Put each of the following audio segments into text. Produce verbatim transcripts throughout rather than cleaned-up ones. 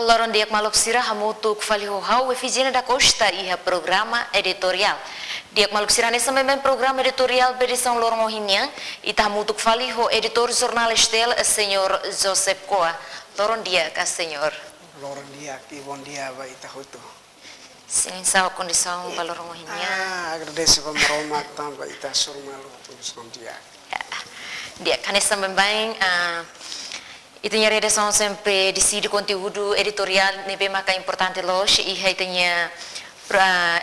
Loron di'ak maluk sira, hamutuk fali ho ha'u Efigénia da Costa iha programa editoriál. Di'ak maluk sira, hanesan baibain programa editoriál ba edisaun loron ohin nian, ita hamutuk fali ho editór jornál STL, señór Joseph Koa. Loron di'ak ka, señór? Loron di'ak i bondia ba ita hotu. Sente oinsá kondisaun ba loron ohin nian? Ah, agradese ba Maromak tanba ita hasoru malu ho kondisaun di'ak. Ya. Di'ak, hanesan baibain, ah, ita-nia redasaun sempre deside konteúdu editoriál ne'ebé maka importante loos iha ita-nia pra,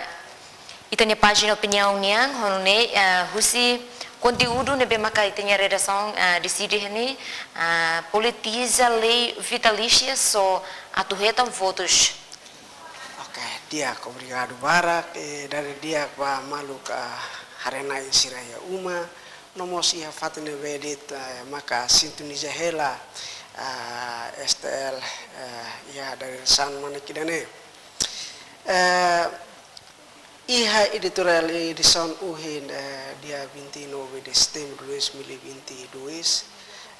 ita-nia pájina opiniaun nian, ho nune'e, ah, husi konteúdu ne'ebé maka ita-nia redasaun, ah, deside iha ne'e, ah, politiza lei vitalísia só atu hetan votus. Oke, di'ak, obrigadu barak, eh, dada di'ak ba maluk, ah, haree-na'in sira iha uma, no mós iha fatin ne'ebé de'it, eh, maka sintoniza hela, ah, STL, eh, iha dadeer-saan mane ida-ne'e. Eh, iha editoriál edisaun ohin, eh, dia vinte e nove de setembro de dois mil e vinte e dois,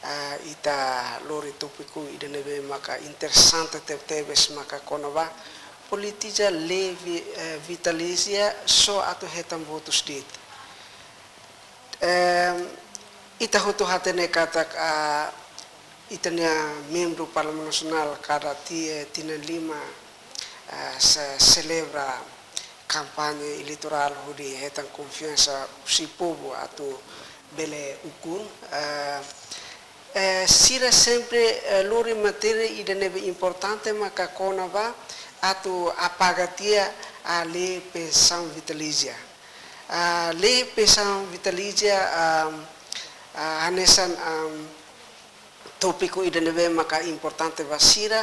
ah, ita lori tópiku ida ne'ebé maka interesante tebetebes, maka kona-ba politiza lei vi-, eh, vitalísia só atu hetan votus de'it. Em, ita hotu hatene katak, ah, ita-nia membru Parlamentu Nasionál kada ti-, eh, tinan lima, ah, se-, selebra kampaña eleitorál hodi hetan konfiansa husi povu atu bele ukun, eh, eh, sira sempre, eh, lori matéria ida ne'ebé importante maka kona-ba atu apaga tiha, ah, lei pensaun vitalísia. Ah, lei pensaun vitalísia, ah, ah, hanesan, ah, tópiku ida ne'ebé maka importante ba sira,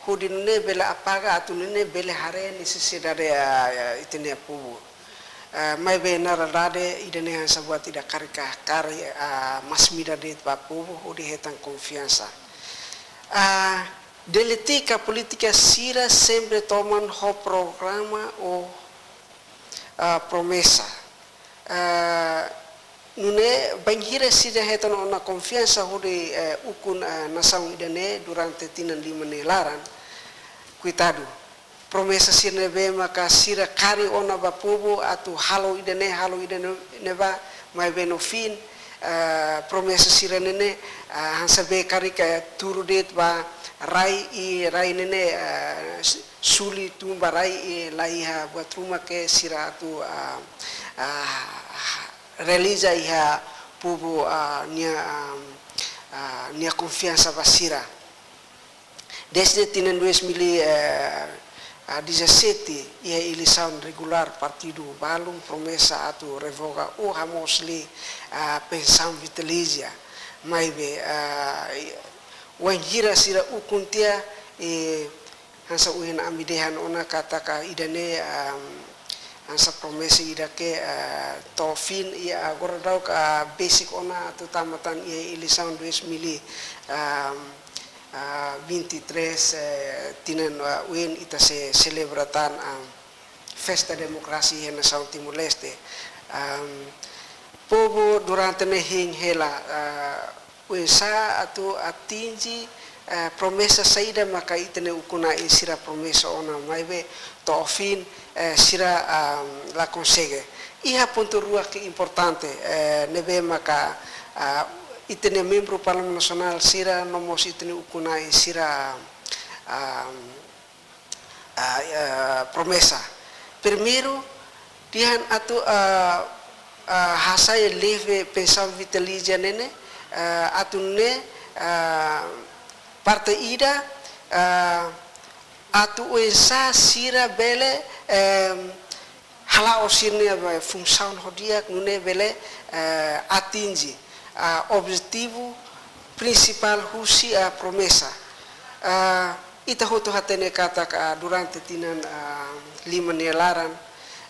hodi nune'e bele apaga atu nune'e bele haree nesesidade, ah, ah, ita-nia povu. Ah, maibé na realidade ida-ne'e hanesan buat ida karik, karik, ah, masin ida de'it ba povu hodi hetan konfiansa. Ah, deletika polítika sira sempre toman ho programa ou, ah, promesa. Ah, nune'e bainhira sira hetan ona konfiansa hodi, eh, ukun, ah, nasaun ida-ne'e durante tinan lima nia laran, koitadu. Promesa sira ne'ebé maka sira karik ona ba povu atu halo ida-ne'e, halo ida-ne'ebá, maibé no fim, eh, promesa sira ne'e ne'e, eh, hanesan be karik, eh, tuur de'it ba rai i rai ne'e ne'e, eh, s-, suli tun ba rai i la iha buat ruma ke sira atu, ah, ah, realiza iha povu, ah, nia, ah, ah, nia konfiansa ba sira. Dezde tinan dois mil e dezassete, iha eleisaun regulár partidu balun promesa atu revoga ou hamoos lei, ah, pensaun vitalísia. Maibé, ah, wainhira sira ukun tiha, eh, hanesan ohin ami dehan ona katak ida-ne'e, ah, hanesan promesa ida ke, ah, to'o fim, i agora daudaun, ah, besik ona atu tama tan iha eleisaun dois mil, ah, ah, vinte e três, eh, tinan, ah, oin ita sei selebra tan, ah, festa demokrasia iha nasaun Timor-Leste. Ah, povu durante ne'e hein hela, ah, oinsá atu atinje, eh, promesa saida maka ita-nia ukun-na'in sira promesa ona maibé to'o fim, eh, sira, ah, la konsege. Iha pontu rua ke importante, eh, ne'ebé maka, ah, ita-nia membru Parlamentu Nasionál sira no mós ita-nia ukun-na'in sira, ah, ah, eh, promesa. Primeiru, dehan atu, ah, ah, hasai lei pensaun vitalísia ne'e ne'e, ah, atu nune'e, ah, parte ida, ah, atu oinsá sira bele, em, hala'o sira-nia, eh, funsaun ho di'ak nune'e bele, eh, atinje, ah, objetivu prinsipál husi, ah, promesa. Ah, ita hotu hatene katak, ah, durante tinan, ah, lima nia laran,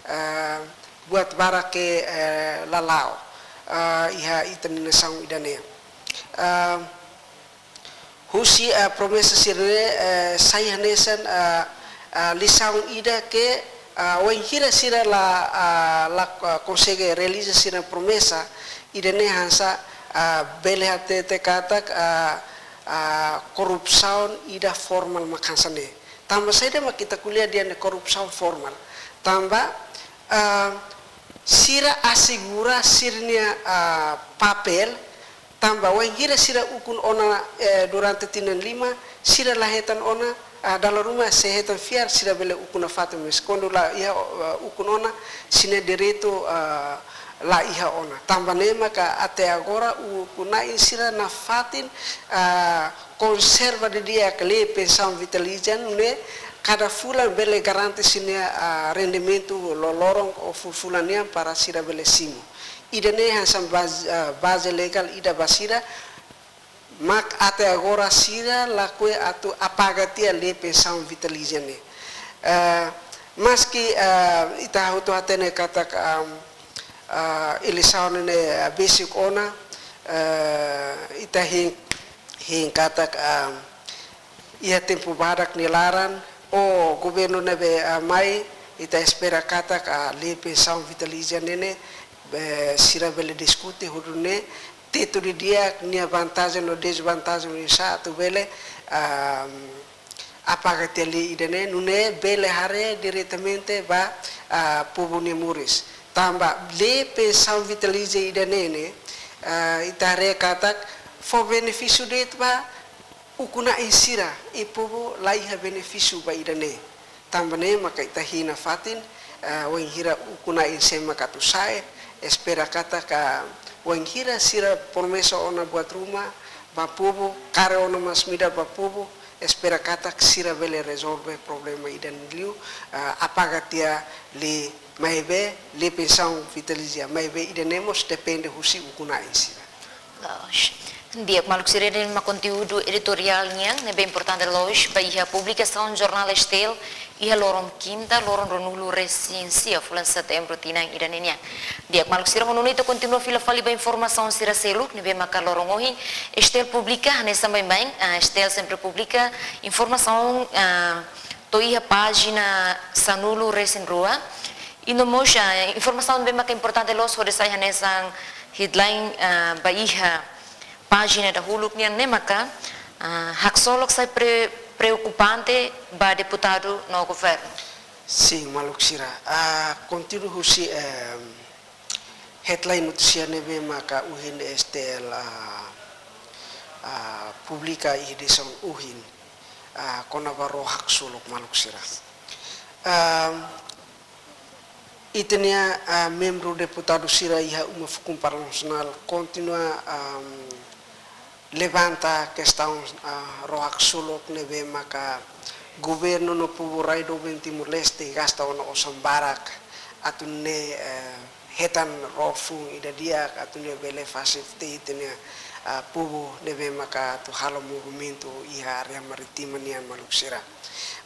ah, buat barak ke, eh, la la'o, ah, iha ita-nia nasaun ida-ne'e. Ah, husi, eh, promesa sira-ne'e, eh, sai hanesan, eh, eh, lisaun ida ke, eh, wainhira sira la, eh, la, eh, konsege realiza sira promesa, ida-ne'e hanesan, eh, bele hatete katak, eh, eh, korrupsaun ida formál mak hanesan ne'e. Tanba saida mak ita ko'alia dehan ne'e korrupsaun formál? Tanba, ah, sira asegura sira-nia, ah, papél, tanba wainhira sira ukun ona, eh, durante tinan lima, sira la hetan ona, ah, dala ruma se hetan fiar sira bele ukun nafatin, mas kuandu la iha, ah, ukun ona, sira-nia direitu, ah, la iha ona. Tanba ne'e maka até agora ukun-na'in sira nafatin, ah, konserva didi'ak lei pensaun vitalísia ne'e, kada fulan bele garante sira-nia, ah, rendimentu loroloron ou fulan-fulan nian para sira bele simu. Ida-ne'e hanesan baze, ah, baze legál ida ba sira, mak até agora sira lakohi atu apaga tiha lei pensaun vitalísia ne'e. Eh, maski, eh, ita hotu hatene katak, am, ah, eleisaun ne'e, ah, besik ona, eh, ita hein, hein katak, am, iha tempu badak nia laran, ou governu ne'ebé, ah, mai, ita espera katak, ah, lei pensaun vitalísia ne'e ne'e, eh, sira bele diskute hodi nune'e, tetu didi'ak nia vantajen no dezvantajen oinsá atu bele, ah, apaga tiha lei ida-ne'e, nune'e bele haree diretamente ba, ah, povu nia moris. Tanba lei pensaun vitalísia ida-ne'e ne'e, ah, ita haree katak fó benefísiu de'it ba ukun-na'in sira, i povu la iha benefísiu ba ida-ne'e. Tanba ne'e maka ita hein nafatin, ah, wainhira ukun-na'in sé maka atu sa'e, espera katak wainhira sira promesa ona buat ruma ba povu, kaer ona masin-midar ba povu, espera katak sira bele rezolve problema ida-ne'e liu, ah, apaga tiha lei, maibé lei pensaun vitalísia, maibé ida-ne'e mós depende husi ukun-na'in sira. Loos. Di'ak, maluk sira, ida-ne'e mak konteúdu editoriál nian ne'ebé importante loos ba iha publikasaun jornál STL iha loron kinta, loron ruanulu-resin-sia fulan setembru tinan ida-ne'e nian. Di'ak, maluk sira, ho nune'e ita kontinua fila fali ba informasaun sira seluk ne'ebé maka loron ohin STL publika, hanesan baibain, ah, STL sempre publika informasaun, ah, to'o iha pájina sanulu-resin-rua. I no mós, ah, informasaun ne'ebé maka importante loos hodi sai hanesan headline, ah, ba iha pájina dahuluk nian ne'e maka, ah, haksolok sai pre-, preokupante ba deputadu no governu. Sin, maluk sira. Ah, konteúdu husi, em, headline notísia ne'ebé maka ohin STL, ah, ah, publika iha edisaun ohin, ah, kona-ba ró haksolok, maluk sira. Am, ita-nia, ah, membru deputadu sira iha uma fukun Parlamentu Nasionál kontinua, am, levanta kestaun, ah, ró haksolok ne'ebé maka governu no povu rai doben Timor-Leste gasta ona osan barak atu nune'e, eh, hetan ró foun ida di'ak atu nune'e bele fasilita ita-nia, ah, povu ne'ebé maka atu halo movimentu iha área marítima nian, maluk sira.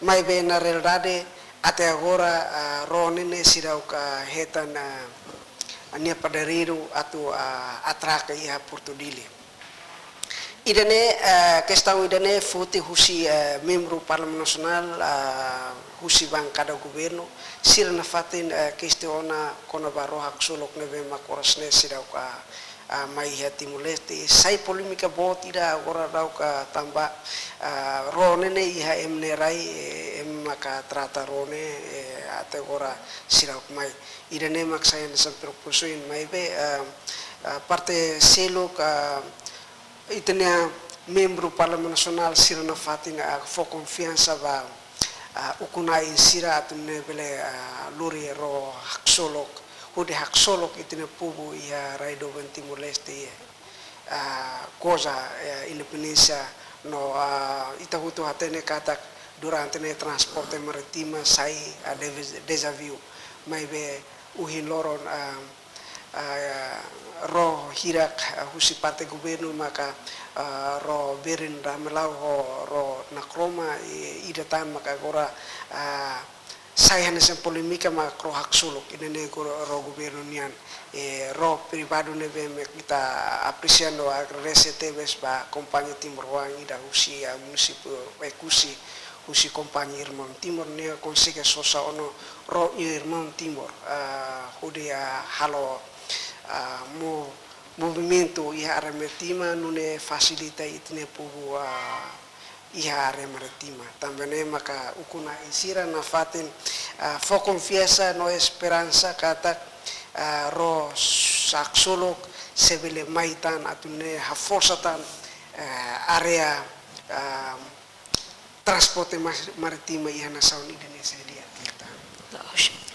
Maibé na realidade até agora, ah, ró ne'e ne'e seidauk hetan, ah, nia padariru atu, ah, atraka iha Portu Dili. Ida-ne'e, eh, kestaun ida-ne'e foti husi, eh, membru Parlamentu Nasionál, ah, husi bankada governu, sira nafatin, eh, kestiona kona-ba ró haksolok ne'ebé maka oras ne'e seidauk, ah, ah, mai iha Timor-Leste. Sai polémika boot ida agora daudaun tanba, ah, ró ne'e ne'e iha ema nia rai, eh, ema maka trata ró ne'e, eh, até agora seidauk mai. Ida-ne'e mak sai hanesan preokupasaun maibé, ah, ah, parte seluk, ah, ita-nia membru Parlamentu Nasionál sira nafatin, ah, fó konfiansa ba, ah, ukun-na'in sira atu nune'e bele, ah, lori ró haksolok, hodi haksolok ita-nia povu iha rai doben Timor-Leste, ah, goza, eh, independénsia no, ah, ita hotu hatene katak durante ne'e transporte marítima sai, ah, deve-, dezafiu. Maibé ohin loron, ah, ah, ró hirak, ah, husi parte governu maka, ah, ró Berin Ramelau ho ró Nakroma, i ida tan maka agora, ah, sai hanesan polémika mak ró haksolok, ida-ne'e ró, ró governu nian, eh, ró privadu ne'ebé mak ita apresia no agradese tebes ba kompañia Timor Oan ida husi, ah, munisípiu Oekusi, husi kompañia Irmaun Timor ne'e konsege sosa ona ró Irmaun Timor, ah, hodi, ah, halo, ah, mo-, movimentu iha área marítima nune'e fasilita ita-nia povu, ah, iha área marítima. Tanba ne'e maka ukun-na'in sira nafatin, ah, fó konfiansa no esperansa katak, ah, ró haksolok sei bele mai tan atu nune'e haforsa tan, eh, área, ah, transporte mar-, marítima iha nasaun Indonézia di'ak.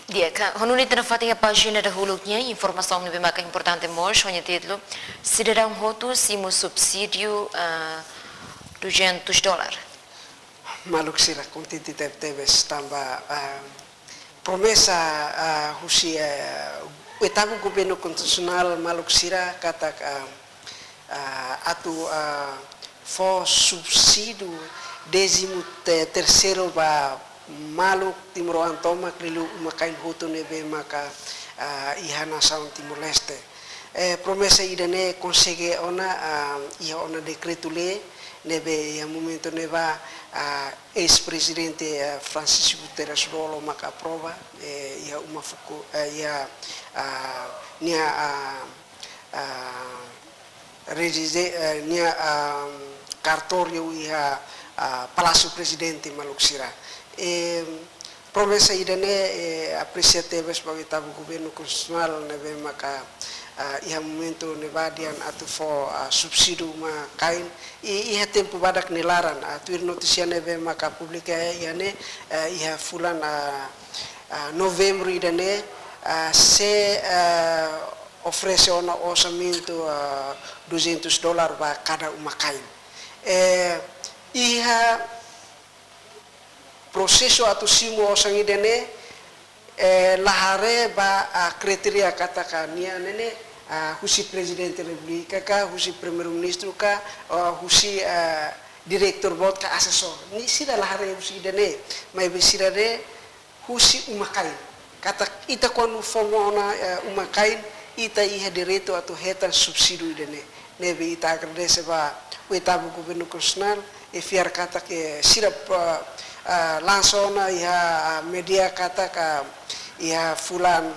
Di'ak, ho nune'e ita nafatin iha pájina dahuluk nian informasaun ne'ebé maka importante mós, ho nia títulu, Sidadaun hotu simu subsídiu, ah, duzentos dólar. Maluk sira, kontente tebetebes tanba, ah, promesa, ah, husi, eh, oitavu governu konstitusionál, maluk sira, katak, ah, ah, atu, ah, fó subsídiu désimu te-, terseiru ba maluk timoroan tomak liuliu uma-kain hotu ne'ebé maka, ah, iha nasaun Timor-Leste. Eh, promesa ida-ne'e konsege ona, ah, iha ona dekretu-lei ne'ebé iha momentu ne'ebá, ah, eis-prezidente, ah, Francisco Guterres Lú Olo maka aprova, eh, iha uma fuku, eh, iha, ah, nia, ah, ah, rezide-, eh, nia, ah, kartóriu iha, ah, Palásiu Prezidente, maluk sira. Eh, promesa ida-ne'e, eh, apresia tebes ba oitavu governu konstitusionál ne'ebé maka, ah, iha momentu ne'ebá dehan atu fó, ah, subsídiu uma-kain, i iha tempu badak nia laran, ah, tuir notísia ne'ebé maka publika iha ne'e, eh, iha fulan, ah, ah, Novembru ida-ne'e, ah, sei, ah, oferese ona orsamentu, ah, duzentos dólar ba kada uma-kain. Eh, iha prosesu atu simu osan ida-ne'e, eh, la haree ba, ah, kritéria katak nia ne'e ne'e, ah, husi Prezidente Repúblika ka, husi Primeiru-Ministru ka, ah, husi, ah, diretór boot ka asesór. Nia sira la haree husi ida-ne'e, maibé sira haree husi uma-kain. Katak ita kuandu fó mai ona, eh, uma-kain, ita iha direitu atu hetan subsídiu ida-ne'e. Ne'ebé ita agradese ba oitavu governu konstitusionál, i fiar katak, eh, sira pa, ah, lansa ona iha, ah, média katak, ah, iha fulan,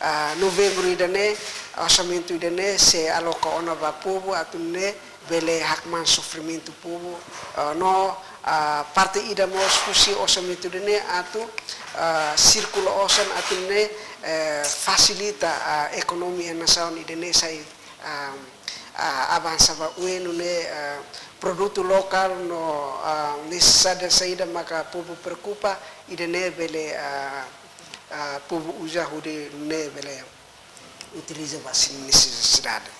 ah, Novembru ida-ne'e, orsamentu ida-ne'e sei aloka ona ba povu atu nune'e bele hakmaan sofrimentu povu, ah, no, ah, parte ida mós husi orsamentu ida-ne'e atu, ah, sirkula osan atu nune'e, eh, fasilita, ah, ekonomia nasaun ida-ne'e sai, ah, ah, avansa ba oin nune'e, ah, produtu lokál no, ah, nesesidade saida maka povu preokupa ida-ne'e bele, ah, ah, povu uza hodi nune'e bele utiliza ba sira-nia nesesidade.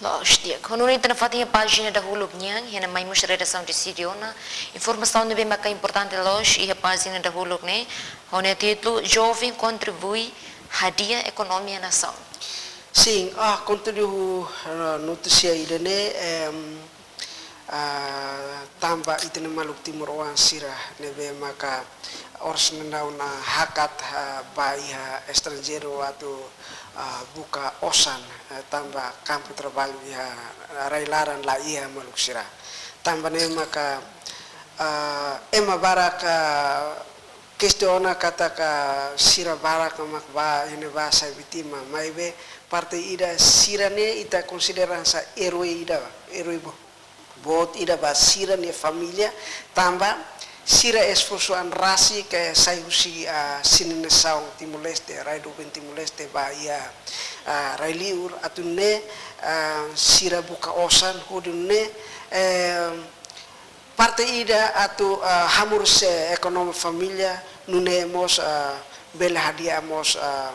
Loos, di'ak. Ho nune'e ita nafatin iha pájina dahuluk nian, iha ne'e mai mós redasaun deside ona informasaun ne'ebé maka importante loos iha pájina dahuluk ne'e, ho nia títulu, Joven kontribui hadi'a ekonomia nasaun. Sin, ah, konteúdu, ah, notísia ida-ne'e, em, ah, tanba ita-nia maluk timoroan sira ne'ebé maka oras ne'e daudaun hakat, ah, bá iha estranjeiru atu, ah, buka osan, eh, tanba kampu traballu iha rai-laran la iha, maluk sira. Tanba ne'e maka, ah, ema barak, ah, kestiona katak sira barak mak bá iha ne'ebá sai vítima, maibé parte ida sira-ne'e ita konsidera hanesan erói ida, erói bo-, boot ida ba sira-nia família, tanba sira esforsu an rasik, eh, sai husi, ah, sira-nia nasaun Timor-Leste, rai doben Timor-Leste bá iha, ah, rai-liur, atu nune'e, ah, sira buka osan hodi nune'e, eh, parte ida atu, ah, hamorese ekonomia família, nune'e mós, ah, bele hadi'a mós, ah,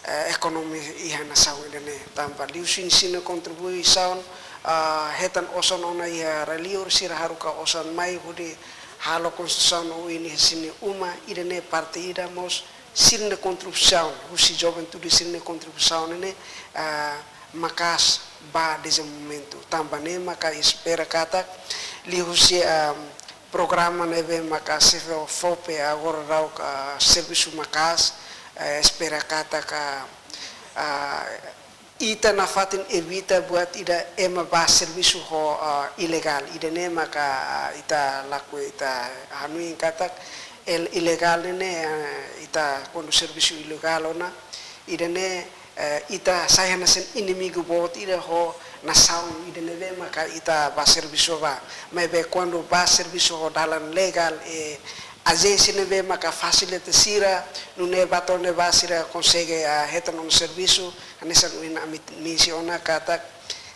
eh, ekonomia iha nasaun ida-ne'e. Tanba liuhusi sira-nia kontribuisaun, ah, hetan osan ona iha rai-liur, sira haruka osan mai hodi halo konstrusaun oin iha sira-nia uma, ida-ne'e parte ida mós sira-nia kontribuisaun, husi juventude sira-nia kontribuisaun ne'e, ah, maka'as ba dezenvolvimentu. Tanba ne'e maka espera katak liuhusi, ah, programa ne'ebé maka CEFOPE agora daudaun, ah, servisu maka'as, eh, espera katak, ah, ita nafatin evita buat ida ema bá servisu ho, ah, ilegál. Ida-ne'e maka, ah, ita lakohi ita hanoin katak el ilegál ne'e, eh, ita kuandu servisu ilegál ona, ida-ne'e eh, ita sai hanesan inimigu boot ida ho nasaun ida ne'ebé maka ita bá servisu bá. Maibé kuandu bá servisu ho dalan legál, eh, ajénsia ne'ebé maka fasilita sira, nune'e bá to'o ne'ebá sira konsege, ah, hetan ona servisu, hanesan ohin ami mensiona katak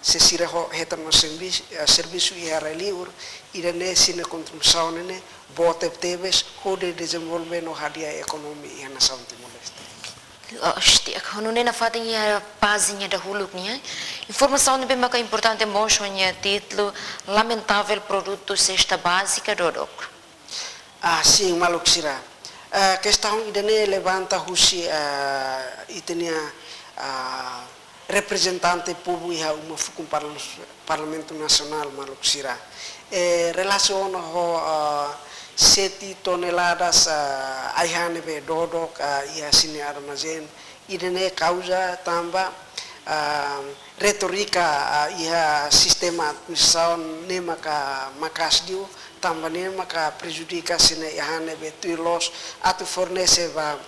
se sira ho hetan ona servis-, eh, servisu iha rai-liur, ida-ne'e sira-nia kontribuisaun ne'e boot tebetebes hodi dezenvolve no hadi'a ekonomia iha nasaun Timor-Leste. Loos, di'ak, ho nune'e nafatin iha pájina dahuluk nian, informasaun ne'ebé maka importante mós ho nia títulu: Lamentável, produtu sesta bázika dodok. Ah, sin, maluk sira. Ah, kestaun ida-ne'e levanta husi, ah, ita-nia, ah, reprezentante povu iha uma fukun parla-, Parlamentu Nasionál, maluk sira. Eh, relasiona ho, ah, sete toneladas, ah, ai-han ne'ebé dodok, ah, iha sira-nia armazén, ida-ne'e kauza tanba, ah, retórika, ah, iha sistema administrasaun ne'e maka maka'as liu, tanba ne'e maka prejudika sira-nia ai-han ne'ebé tuir loos atu fornese ba,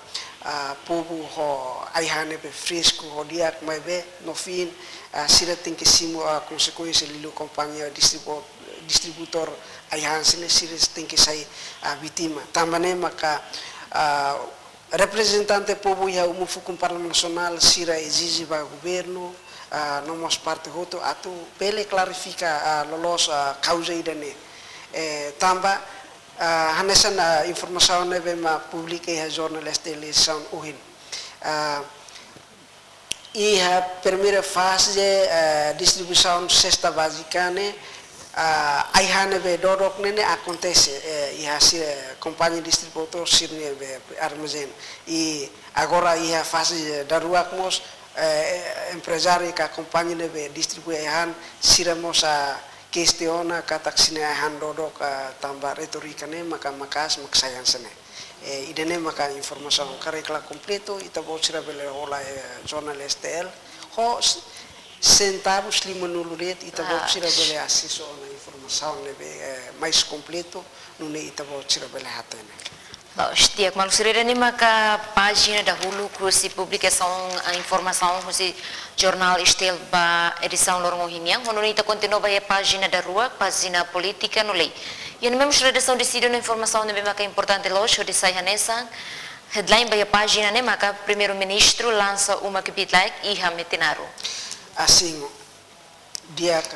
ah, povu ho ai-han ne'ebé fresku ho di'ak, maibé no fim, ah, sira tenke simu, ah, konsekuénsia liuliu kompañia distribu-, distribuitór ai-han sira-ne'e, sira tenke sai, ah, vítima. Tanba ne'e maka, ah, reprezentante povu iha uma fukun Parlamentu Nasionál sira ezije ba governu, ah, no mós parte hotu atu bele klarifika, ah, loloos, ah, kauza ida-ne'e. Eh, tanba, ah, hanesan, ah, informasaun ne'ebé mak publika iha jornál STL edisaun ohin. Ah, iha primeira faze, eh, distribuisaun sesta bázika ne'e, ah, ai-han ne'ebé dodok ne'e, ne'e akontese, eh, iha sira, eh, kompañia distribuitór sira-nia be armazén. I agora iha faze daruak mós, eh, emprezáriu ka kompañia ne'ebé distribui ai-han sira mós, ah, kestiona katak sira-nia ai-han dodok, ah, tanba retórika ne'e maka maka'as, maka sai hanesan ne'e. Eh, ida-ne'e maka informasaun, karik la kompletu, ita-boot sira bele hola, eh, jornál STL. Ho s-, sentavus lima-nulu de'it, ita-boot, ah, sira bele asesu ona informasaun ne'ebé, eh, mais kompletu, nune'e ita-boot sira bele hatene. Loos, di'ak, maluk sira, ida-ne'e maka pájina dahuluk husi publikasaun, ah, informasaun husi jornál STL ba edisaun loron ohin nian. Ho nune'e ita kontinua ba iha pájina daruak, pájina polítika no lei. Iha ne'e mós redasaun deside ona informasaun ne'ebé maka importante loos, hodi sai hanesan headline ba iha pájina ne'e maka Primeiru-Ministru lansa uma kbiit-laek iha Metinaro. Asin, di'ak,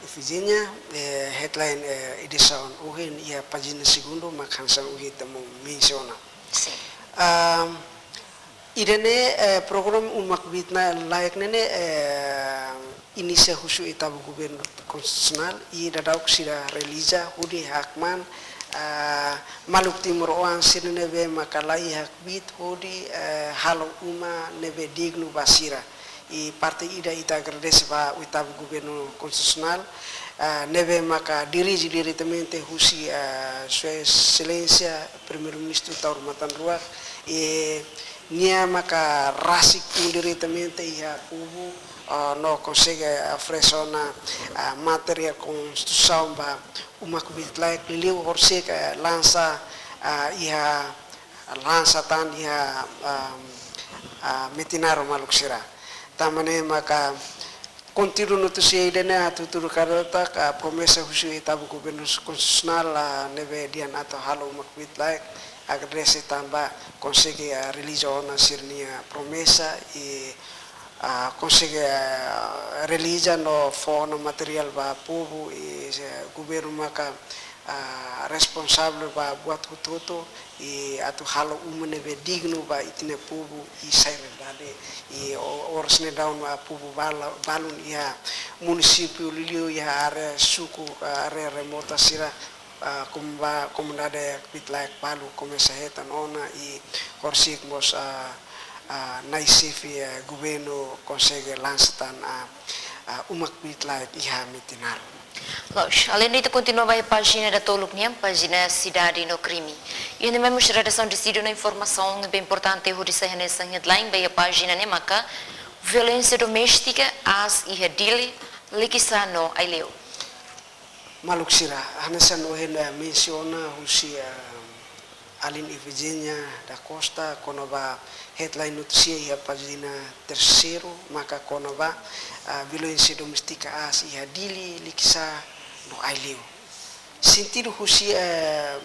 Efigénia, eh, headline, eh, edisaun ohin iha pájina segundu mak hanesan ohin ita mensiona. Sin. Ah, ida-ne'e, eh, programa uma kbiit-laek ne'e ne'e, eh, inisia husi oitavu governu konstitusionál i daudaun sira realiza hodi hakmaan, ah, maluk timoroan sira ne'ebé maka la iha kbiit hodi, eh, halo uma ne'ebé dignu ba sira. I parte ida ita agradese ba oitavu governu konstitusionál, ah, ne'ebé maka dirije diretamente husi, ah, Sua Exelénsia Primeiru-Ministru Taur Matan Ruak, i nia maka rasik tun diretamente iha povu, ah, no konsege, ah, oferese ona, ah, materiál konstrusaun ba uma kbiit-laek, liuliu horisehik, ah, lansa, ah, iha, lansa tan iha, ah, ah, Metinaro, maluk sira. Tanba ne'e maka konteúdu notísia ida-ne'e atu tudu katak, ah, promesa husi oitavu governu konstitusionál, ah, ne'ebé dehan atu halo uma kbiit-laek, agradese tanba konsege, ah, realiza ona sira-nia promesa i, ah, konsege, ah, realiza no fó ona materiál ba povu i, eh, governu maka, ah, responsavel ba buat hotu-hotu i atu halo uma ne'ebé dignu ba ita-nia povu i sai realidade. I o-, oras ne'e daudaun, ah, povu bala-, balun iha munisípiu liuliu iha área suku, ah, área remota sira, ah, komu-, komunidade kbiit-laek balu komesa hetan ona i horisehik mós, ah, ah, nai xefe, eh, governu konsege lansa tan, ah, ah, uma kbiit-laek iha Metinaro. Loos, aleinde ita kontinua ba iha pájina datoluk nian, pájina Sidade no Krime. Iha ne'e mós redasaun deside ona informasaun ne'ebé importante hodi sai hanesan headline ba iha pájina ne'e maka: Violénsia doméstika aas iha Dili, Likisá no Aileu. Maluk sira, hanesan ohin, eh, mensiona husi, eh, Alin Ifigenia da Costa, kona-ba headline notísia iha pájina terseiru, maka kona-ba, ah, violénsia doméstika aas iha Dili, Likisá no Aileu. Sentidu husi, eh,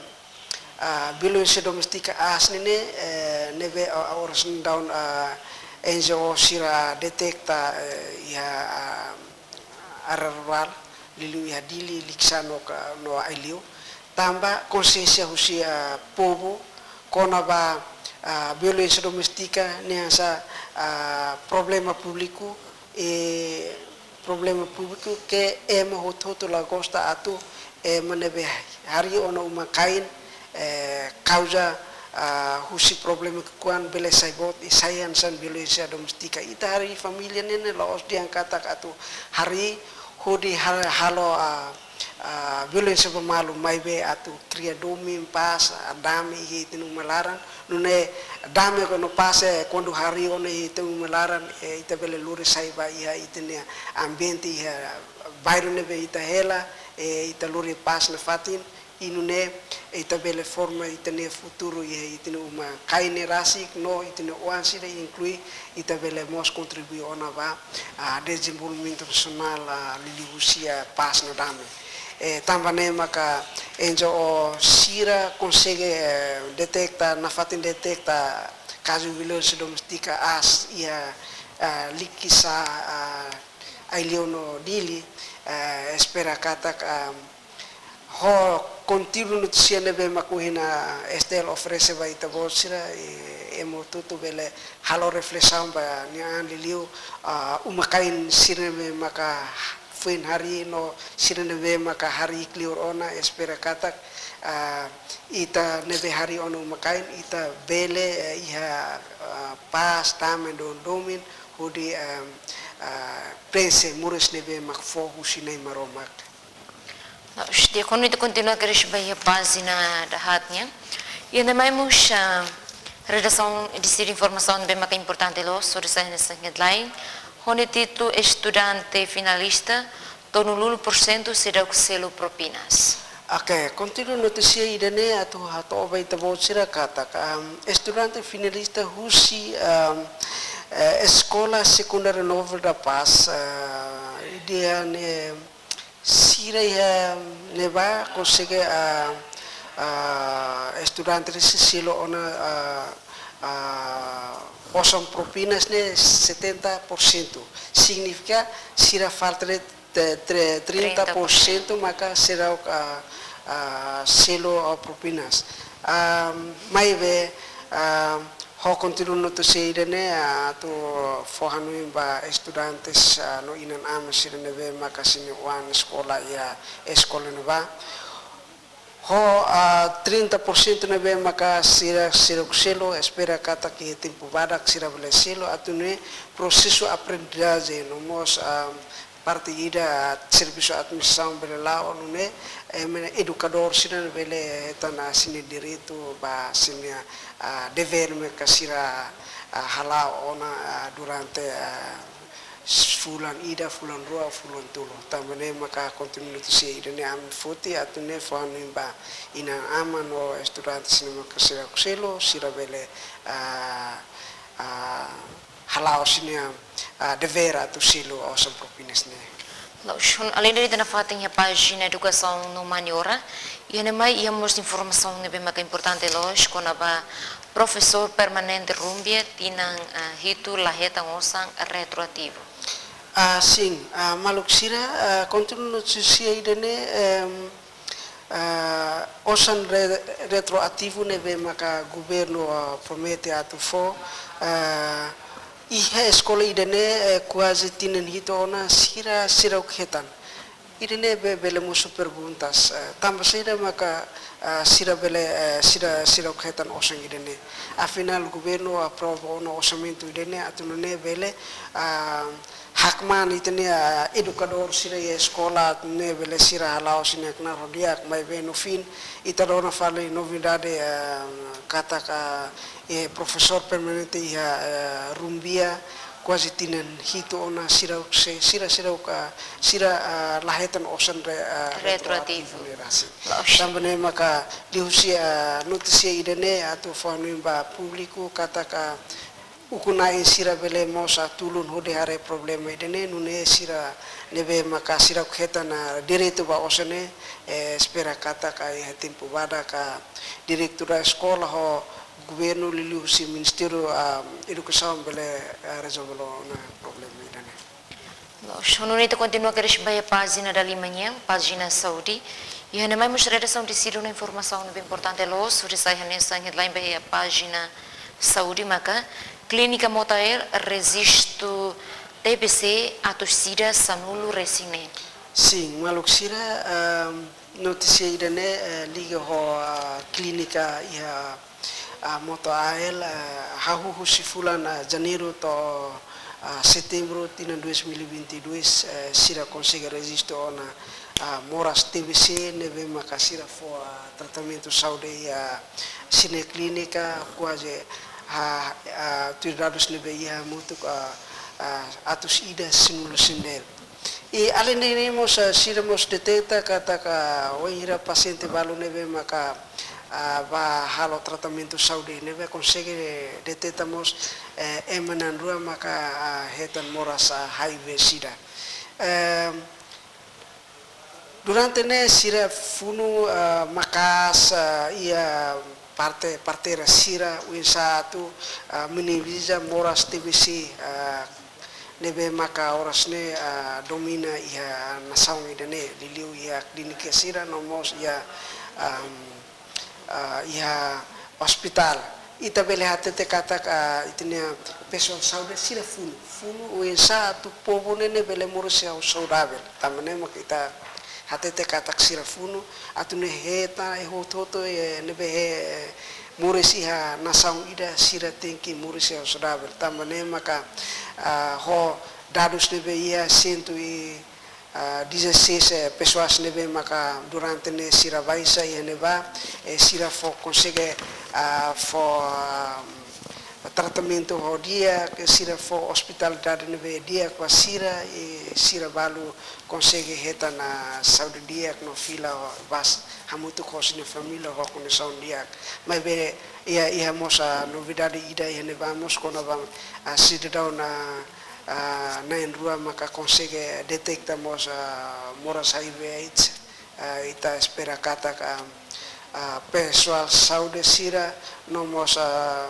ah, violénsia doméstika aas ne'e, eh, ne'ebé, ah, oras daudaun, ah, N G O sira deteta, eh, iha, ah, área rurál, liuliu iha Dili, Likisá no ka, no Aileu. Tanba konsiénsia husi, ah, povu kona-ba, ah, violénsia doméstika ne'e hanesan, ah, problema públiku, i problema públiku ke ema hotu-hotu la gosta atu ema ne'ebé harii ona uma-kain, eh, kauza, ah, husi problema ki'ikoan bele sai boot i sai hanesan violénsia doméstika. Ita harii família ne'e ne'e la'ós dehan katak atu harii hodi ha-, halo, ah, ah, violénsia ba malu, maibé atu kria domin, pás, ah, dame iha ita-nia uma laran. Nune'e dame ka no pás, eh, kuandu harii ona iha ita-nia uma laran, eh, ita bele lori sai ba iha ita-nia ambiente, iha bairru ne'ebé ita hela, eh, ita lori pás nafatin, i nune'e ita bele forma ita-nia futuru iha ita-nia uma-kain ne'e rasik no ita-nia oan sira, inklui ita bele mós kontribui ona ba, ah, dezenvolvimentu nasionál, ah, liuliu husi, ah, pás no dame. Eh, tanba ne'e maka N G O sira konsege, eh, deteta, nafatin deteta kazu violénsia doméstika aas iha, ah, Likisá, ah, Aileu no Dili, eh, espera katak, ah, ho konteúdu notísia ne'ebé mak ohin S T L oferese ba ita-boot sira, i ema hotu-hotu bele halo reflesaun ba nia an liuliu, ah, uma-kain sira ne'ebé maka foin harii no sira ne'ebé maka harii kleur ona, espera katak, ah, ita ne'ebé harii ona uma-kain, ita bele, eh, iha, ah, pás, dame no domin, hodi, ah, ah, prenxe moris ne'ebé mak fó husi Na'i Maromak. Di'ak, ita kontinua kedas ba iha pájina dahaat nian. Iha ne'e mai mós, ah, redasaun deside informasaun ne'ebé maka importante loos, hodi sai hanesan headline, ho nia títulu Estudante Finalista tolunulu porsentu seidauk selu propinas. Oke, konteúdu notísia ida-ne'e atu hato'o ba ita-boot sira katak, am, estudante finalista husi, am, eh, Eskola Sekundária Nova da Paz, ah, ida-ne'e sira iha ne'ebá konsege, ah, ah, estudante sira selu ona, ah, ah, osan propinas ne'e setenta porsentu. Signifika sira falta de'it te-, tre-, trinta porsentu maka seidauk, ah, ah, selu, ah, propinas. Ah, maibé, ah, ho konteúdu notísia ida-ne'e, ah, atu fó hanoin ba estudantes, ah, no inan-aman sira ne'ebé maka sira-nia oan eskola iha eskola ne'ebá. Ho, ah, trinta porsentu ne'ebé maka sira, sira selu, espera katak iha tempu badak sira bele selu, atu nune'e prosesu aprendizajen no mós, ah, parte ida, ah, servisu administrasaun bele la'o, nune'e, eh, ema edukadór sira bele hetan, ah, sira-nia direitu ba sira-nia, ah, devér maka sira, ah, hala'o ona, ah, durante, ah, fulan ida, fulan rua, fulan tolu. Tanba ne'e maka konteúdu notísia ida-ne'e ami foti atu nune'e fó hanoin ba inan-aman no estudante sira ne'ebé maka seidauk selu, sira bele, ah, ah, hala'o sira-nia, ah, devér atu selu osan propinas ne'e. Loos, aleinde ita nafatin iha pájina Edukasaun no Maniora, iha ne'e mai iha mós informasaun ne'ebé maka importante loos, kona-ba profesór permanente Rumbia tinan, ah, hitu la hetan osan retroativu. Ah, sin, ah, maluk sira, ah, konteúdu notísia ida-ne'e, em, ah, osan re-, retroativu ne'ebé maka governu, ah, promete atu fó, ah, iha eskola ida-ne'e, eh, kuaze tinan hitu ona sira, sira seidauk hetan. Ida-ne'e be-, bele mosu perguntas, eh, tanba saida maka, ah, sira bele, eh, sira, sira seidauk hetan osan ida-ne'e. Afinál, governu aprova ona orsamentu ida-ne'e atu nune'e bele, ah, hakmaan ita-nia, ah, edukadór sira iha eskola atu nune'e bele sira hala'o sira-nia knaar ho di'ak, maibé no fim, ita rona fali novidade, eh, katak, eh, profesór permanente iha, eh, Rumbia, kuaze tinan hitu ona sira se, sira, sira ka, sira, ah, la hetan osan re-, ah, retroativu. Retroativu ne'e rasik. Loos. Tanba ne'e maka liuhusi, ah, notísia ida-ne'e atu fó hanoin ba públiku katak ukun-na'in sira bele mós, ah, tulun hodi haree problema ida-ne'e, nune'e sira ne'ebé maka sira hetan, ah, direitu ba osan ne'e, eh, espera katak iha tempu badak diretora eskola ho governu liuhusi Ministériu, ah, Edukasaun bele, ah, rezolve ona problema ida-ne'e. Loos, ho nune'e ita kontinua kedas ba iha pájina dalima nian, pájina saúde. Iha ne'e mai mós redasaun tesidu ona informasaun ne'ebé importante loos, hodi sai hanesan headline ba iha pájina saúde maka Klínika Mota Ael rejistu T B C atus ida sanulu resin neen. Sin, maluk sira, ehm, notísia ida-ne'e, eh, liga ho, ah, klínika iha, ah, Mota Ael, eh, hahú husi fulan, ah, Janeiru to'o, ah, Setembru tinan dois mil e vinte e dois, eh, sira konsege rejistu ona, ah, moras T B C ne'ebé maka sira fó, ah, tratamentu saúde iha sira-nia klínika kuaze, ah, ah, tuir dadus ne'ebé iha hamutuk, ah, ah, atus ida sanulu resin neen. I alende ne'e mós, ah, sira mós deteta katak wainhira pasiente balu ne'ebé maka, ah, bá halo tratamentu saúde ne'ebé konsege deteta mós, eh, ema na'in-rua maka, ah, hetan moras, ah, H I V sida. Ehm, durante ne'e sira funu, ah, maka'as, ah, iha parte, parteira sira oinsá atu, ah, minimiza moras T B C, ah, ne'ebé maka oras ne'e, ah, domina iha nasaun ida-ne'e, liuliu iha klínika sira no mós iha, am, ah, iha ospitál. Ita bele hatete katak, ah, ita-nia pesoál saúde sira funu, funu oinsá atu povu ne'e bele moris iha saudável. Tanba ne'e maka ita hatete katak sira funu, atu nune'e hetan, eh, hotu-hotu, eh, ne'ebé, eh, moris iha nasaun ida sira tenke moris iha saudável. Tanba ne'e maka, ah, ho dadus ne'ebé iha sentu i, ah, dezasseis, eh, pesoál ne'ebé maka durante ne'e sira baixa iha ne'ebá, eh, sira fó konsege, ah, fó, ah, tratamentu ho di'ak, sira fó ospitalidade ne'ebé di'ak ba sira, i sira balu konsege hetan saúde di'ak no fila ho bas hamutuk ho sira-nia família ho kondisaun di'ak. Maibé iha, iha mós, ah, novidade ida iha ne'ebá mós kona-ba, ah, sidadaun, ah, ah, na'in-rua maka konsege deteta mós, ah, moras H I V AIDS. Ah, ita espera katak, ah, ah, pesoál saúde sira no mós, ah,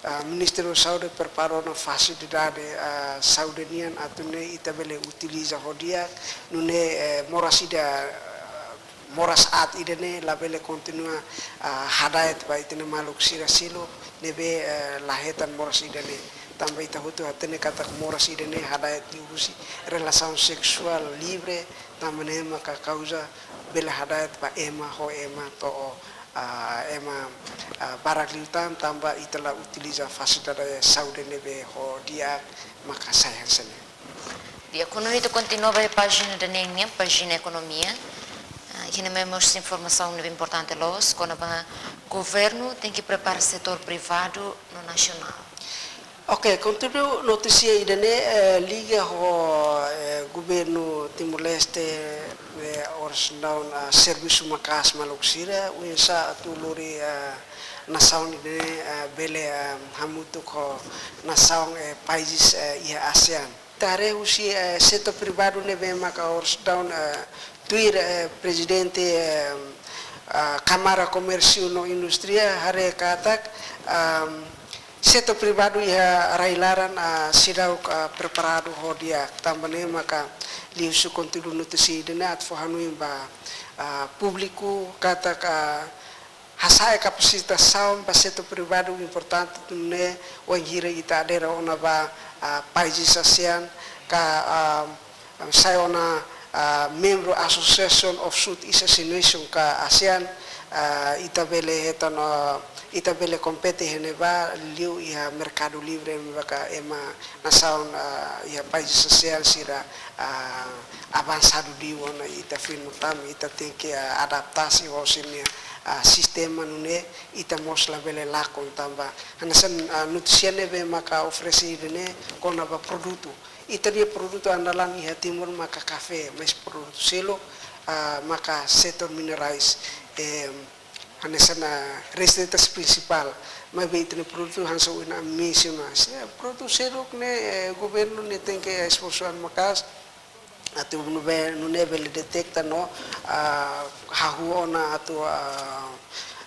ah, Ministériu Saúde prepara ona fasilidade, ah, saúde nian atu nune'e ita bele utiliza ho di'ak, nune'e, eh, moras ida, ah, moras aat ida-ne'e labele kontinua, ah, hada'et ba ita-nia maluk sira seluk ne'ebé, eh, la hetan moras ida-ne'e. Tanba ita hotu hatene katak moras ida-ne'e hada'et liuhusi relasaun seksuál livre, tanba ne'e maka kauza bele hada'et ba ema ho ema to'o, ah, ema, ah, barak liután tanba ita la utiliza fasilidade saúde ne'ebé ho di'ak maka sai hanesan ne'e. Di'ak, ho nune'e ita kontinua ba iha pájina daneen nian, pájina ekonomia. Ah, iha ne'e mai mós informasaun ne'ebé importante loos, kona-ba governu tenke prepara setór privadu no nasionál. Ok, konteúdu notísia ida-ne'e, eh, liga ho, eh, governu Timor-Leste, eh, oras daudaun, ah, servisu maka'as maluk sira, oinsá atu lori, ah, nasaun ida-ne'e, ah, bele, ah, hamutuk ho nasaun, eh, países, eh, iha ASEAN. Ita haree husi, eh, setór privadu ne'ebé maka oras daudaun, eh, tuir, eh, prezidente, eh, ah, Kámara Komérsiu no Indústria haree katak, ah, setór privadu iha rai-laran, ah, seidauk, ah, preparadu ho di'ak, tanba ne'e maka liuhusi konteúdu notísia ida-ne'e atu fó hanoin ba, ah, públiku katak, ah, hasa'e kapasitasaun ba setór privadu importante atu nune'e wainhira ita adere ona ba, ah, países ASEAN ka, ah, sai ona, ah, membru Association of Southeast Asian Nation ka ASEAN, ah, ita bele hetan, ah, ita bele kompete iha ne'ebá liu iha merkadu livre, ne'ebé maka ema nasaun, ah, iha país ASEAN sira, ah, avansadu liu ona ita finu tam, ita tenke, ah, adaptasi ho sira-nia, ah, sistema nune'e ita mós labele lakon tanba. Hanesan, ah, notísia ne'ebé maka oferese ida-ne'e kona-ba produtu. Ita-nia produtu andalan iha Timor maka kafé, mais produtu seluk, ah, maka setór minerais. Em, hanesan, ah, reseitas prinsipál. Maibé ita-nia produtu hanesan ohin ami mensiona. Se produtu seluk ne'e, eh, governu ne'e tenke esforsu an maka'as atu nune'e, nune'e bele detekta no, ah, hahú ona atu, ah,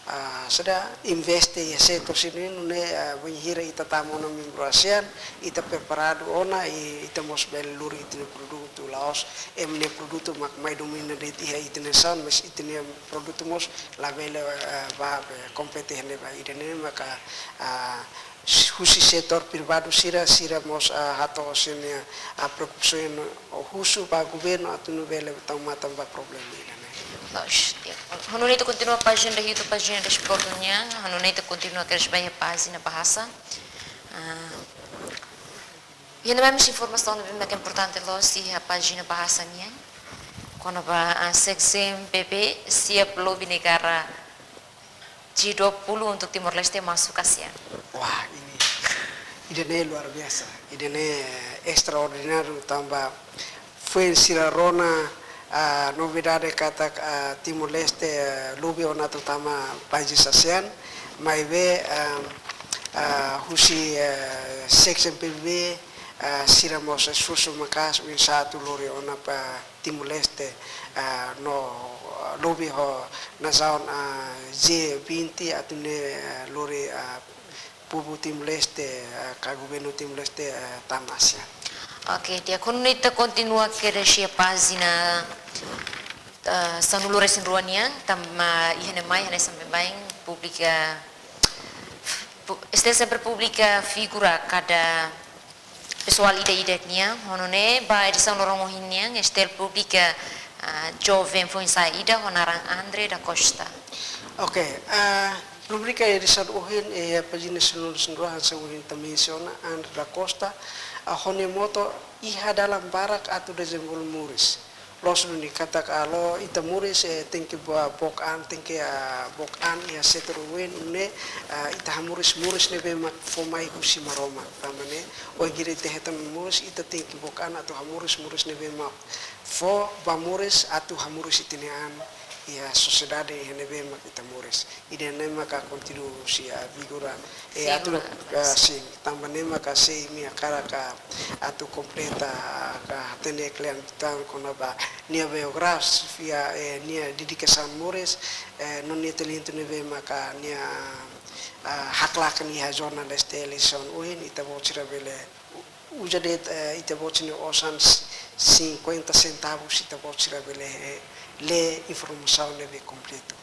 ah, saida, investe iha setór sira-ne'e nune'e, ah, bainhira ita tama ona membru ASEAN, ita preparadu ona i ita mós bele lori ita-nia produtu la'ós ema nia produtu mak mai domina de'it iha ita-nia nasaun, mais ita-nia produtu mós labele, eh, bá, eh, kompete iha ne'ebá. Ida-ne'e maka, ah, husi setór privadu sira, sira mós, ah, hato'o sira-nia, ah, preokupasaun husu ba governu atu nune'e bele tau matan ba problema ida-ne'e. Loos, di'ak. Ha'u hanoin ita kontinua pájina ida hitu, pájina desportu nian, ha'u hanoin ita kontinua kedas ba iha pájina bahasa. Ah, iha ne'ebá mós informasaun ne'ebé mak importante loos iha pájina bahasa nian. Kona-ba, ah, sekjen PBB siap lobi negara G dua puluh untuk Timor-Leste masuk ASEAN. Wah, ini, ida-ne'e luar biasa. Ida-ne'e estraordináriu tanba foin sira rona, ah, novidade katak, ah, Timor-Leste, ah, lobi ona atu tama país ASEAN, maibé, ah, ah, husi, ah, sekjen PBB, ah, sira mós esforsu maka'as oinsá atu lori ona ba Timor-Leste, ah, no, ah, lobi ho nasaun, ah, G vinte atu nune'e, ah, lori, ah, povu Timor-Leste, ah, ka governu Timor-Leste, ah, tama ASEAN. Oke, di'ak, ha'u hanoin ita kontinua kedas iha pájina, eh, sanulu-resin-rua nian, tanba iha ne'e mai, hanesan baibain públika, pu-, STL sempre publika figura kada pesoál ida-idak nian, ha'u hanoin ne'e ba edisaun loron ohin nian, STL publika, ah, joven foin-sa'e ida ho naran André da Costa. Oke, ah, rubrika edisaun ohin, eh, pájina sanulu-resin-rua hanesan ohin ita mensiona André da Costa, ah, ho nia moto iha dalan barak atu dezenvolve moris. Loos duni katak alo ita moris, eh, tenke book an, tenke, ah, book an iha setór oioin ne'e, ah, ita hamoris moris ne'ebé mak fó mai husi Maromak. Tanba ne'e, wainhira ita hetan moris, ita tenke book an atu hamoris moris ne'ebé mak fó ba moris atu hamoris ita-nia an iha sosiedade iha ne'ebé mak ita moris. Ida-ne'e maka konteúdu husi, ah, figura, eh, sim, atu, ah, sim. Tanba ne'e maka sei imi hakarak atu kompleta, ah, ka hatene kle'an uitoan kona-ba nia biografia, eh, nia dedikasaun moris, eh, no nia talentu ne'ebé maka nia, ah, haklaken iha jornál STL edisaun ohin, ita-boot sira bele uza de'it, eh, ita-boot sira-nia osan cinquenta centavos, ita-boot sira bele, eh, lee informasaun ne'ebé kompletu.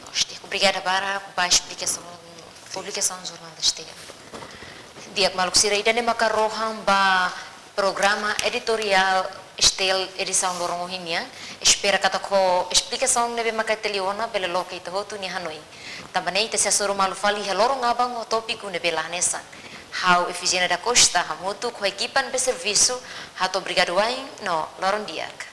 Oke, obrigada barak ba esplikasaun, publikasaun jornál STL. Di'ak maluk sira, ida-ne'e maka rohan ba programa editoriál STL edisaun loron ohin nian. Espera katak ho esplikasaun ne'ebé maka ita liu ona bele loke ita hotu nia hanoin. Tanba ne'e ita sei hasoru malu fali iha loron aban ho tópiku ne'ebé la hanesan. Ha'u Efigénia da Costa hamutuk ho ekipa ne'ebé servisu, hato'o obrigadu wa'in no loron di'ak.